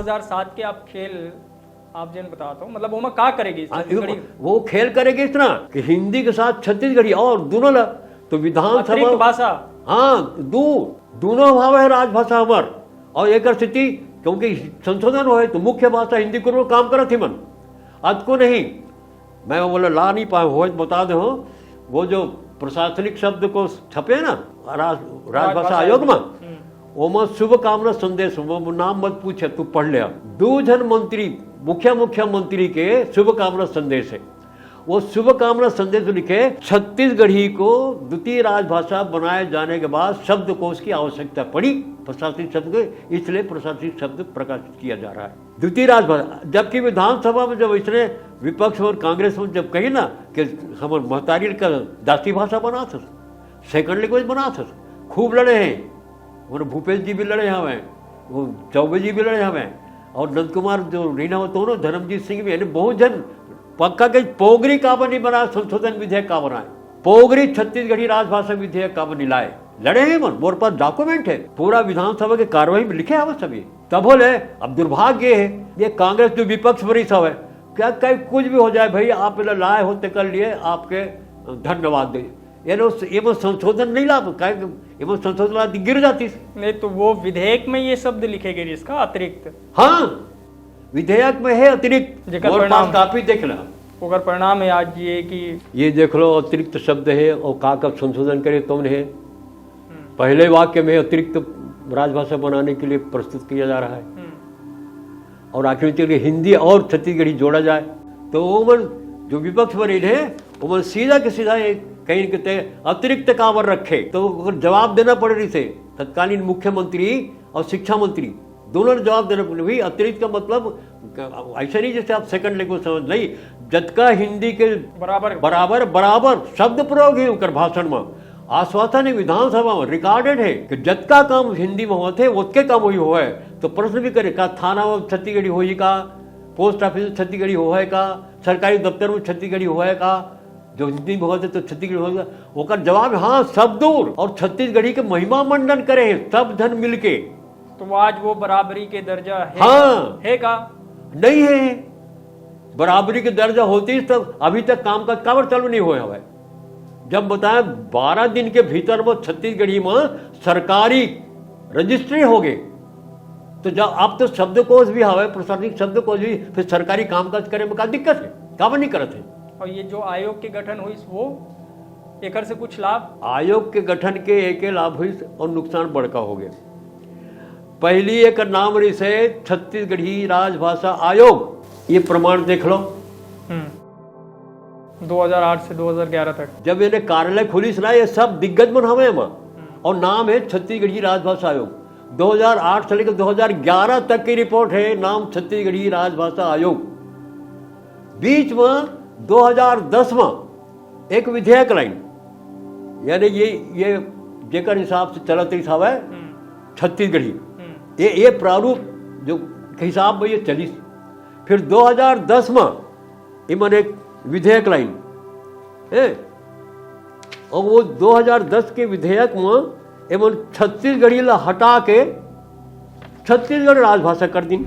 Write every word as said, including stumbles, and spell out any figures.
दो हज़ार सात के आप खेल, आप जेन बतात हो, मतलब, ओमा का करेगी छत्तीसगढ़ी? वो खेल करेगी इतना कि हिंदी के साथ छत्तीसगढ़ी और दोनों ला, तो विधानसभा अतिरिक्त भाषा। हाँ, दो, दोनों भाव है राजभाषा हमर। और एक स्थिति, क्योंकि संशोधन होए तो मुख्य भाषा हिंदी को काम करत ही मन, अतको नहीं। मैं बोला ला नहीं पाए हो, बता दे हो, वो जो प्रशासनिक शब्द को छपे ना राज, राजभाषा आयोग में, हम्म। ओमा शुभकामना संदेश, वो नाम मत पूछे, तू पढ़ ले। दो जन मंत्री, मुख्य मुख्यमंत्री के शुभकामना संदेश है। वो शुभकामना संदेश लिखे, छत्तीसगढ़ी को द्वितीय राजभाषा बनाए जाने के बाद शब्दकोश की आवश्यकता पड़ी प्रशासनिक शब्द के, इसलिए प्रशासनिक शब्द प्रकाशित किया जा रहा है। द्वितीय राजभाषा, जबकि विधानसभा में जब इसने विपक्ष और कांग्रेस में जब कही ना कि हमर महतारी का दासी भाषा बना था, सेकंड लैंग्वेज बना था, खूब लड़े हैं। और भूपेश जी भी लड़े हवे, वो चौबे जी भी लड़े हवे, और नंद कुमार जो रीना हो, दोनों, धर्मजीत सिंह भी, यानी बहुत जन पक्का के पोगरी काबर नहीं बनाए, संशोधन विधेयक का बनाए, पोगरी छत्तीसगढ़ी राजभाषा विधेयक काबर नहीं लाए। लड़े हैं मन, मोर पास डॉक्यूमेंट है, पूरा विधानसभा के कार्यवाही में लिखे हवे सभी। तब बोले, अब दुर्भाग्य ये है, ये कांग्रेस जो विपक्ष में रही सब है, क्या कहीं कुछ भी हो जाए भाई, आप पहले लाए हो तो कर लिए, आपके धन्यवाद दे। ये लो, ये वो संशोधन नहीं ला, काहे कि ये वो संशोधन ला गिर जाती। नहीं तो वो विधेयक में ये शब्द लिखे गए इसका अतिरिक्त। हाँ, विधेयक में है अतिरिक्त। जेकर मोर पास परिणाम। कॉपी देख ला। ओकर परिणाम है आज ये कि ये देख लो, अतिरिक्त शब्द है और का का संशोधन करे कौन है। हम्म। पहले वाक्य में अतिरिक्त राजभाषा बनाने के लिए प्रस्तुत किया जा रहा है। हम्म। और आखिर में चल के हिंदी और छत्तीसगढ़ी जोड़ा जाए, तो ओमन जो विपक्ष में रहे, ओमन सीधा के सीधा ये कहीं के ते अतिरिक्त काबर रखे, तो ओकर जवाब देना पड़ रही थे तत्कालीन मुख्यमंत्री और शिक्षा मंत्री, दोनों ने जवाब देना पड़े। भाई, अतिरिक्त का मतलब ऐसा नहीं जैसे आप सेकंड लैंग्वेज समझ, नहीं, जतका हिंदी के बराबर। बराबर, बराबर शब्द प्रयोग ही ओकर भाषण में, आश्वासन है विधानसभा में रिकॉर्डेड है कि जतका काम हिंदी में होते, ओतके काम वही होए। तो प्रश्न भी करे, का थाना में छत्तीसगढ़ी होई का, पोस्ट ऑफिस में छत्तीसगढ़ी होए का, सरकारी दफ्तर में छत्तीसगढ़ी होए का, जो हिंदी में होते तो छत्तीसगढ़ी होए का? ओकर जवाब, हाँ, सब दूर। और छत्तीसगढ़ी के महिमा मंडन करे हैं सब जन मिलके। तो आज वो बराबरी के दर्जा है? हाँ। है का? नहीं है। बराबरी के दर्जा होती तब अभी तक काम काज काबर चालू नहीं होए हवे। जब बताया, बारह दिन के भीतर वो छत्तीसगढ़ी में सरकारी रजिस्ट्री हो गए, तो जब आप तो शब्दकोश भी हवे, प्रशासनिक शब्दकोश भी, फिर सरकारी कामकाज करे में का दिक्कत है? काबर नहीं करत है? और ये जो आयोग के गठन हुई, वो एकर से कुछ लाभ? आयोग के गठन के एक लाभ हुई और नुकसान बड़का हो गया। पहली एक नाम रही से छत्तीसगढ़ी राजभाषा आयोग, ये प्रमाण देख लो। हम्म। दो हज़ार आठ से दो हज़ार ग्यारह तक। जब इन्हें कार्यालय खुली ना, ये सब दिग्गज मन हवे एमा, हम्म। और नाम है छत्तीसगढ़ी राजभाषा आयोग। दो हज़ार आठ से लेकर दो हज़ार ग्यारह तक की रिपोर्ट है, नाम छत्तीसगढ़ी राजभाषा आयोग। बीच में दो हज़ार दस में एक विधेयक लाइन, यानी ये, ये जेकर हिसाब से चलत रही हवे, हम्म। छत्तीसगढ़ी, हम्म। ये, ये प्रारूप जो के हिसाब में ये चली। फिर दो हज़ार दस में इमन एक विधेयक लाइन, है, और वो दो हज़ार दस के विधेयक में इमन छत्तीसगढ़ी ला हटा के छत्तीसगढ़ राजभाषा कर दिन।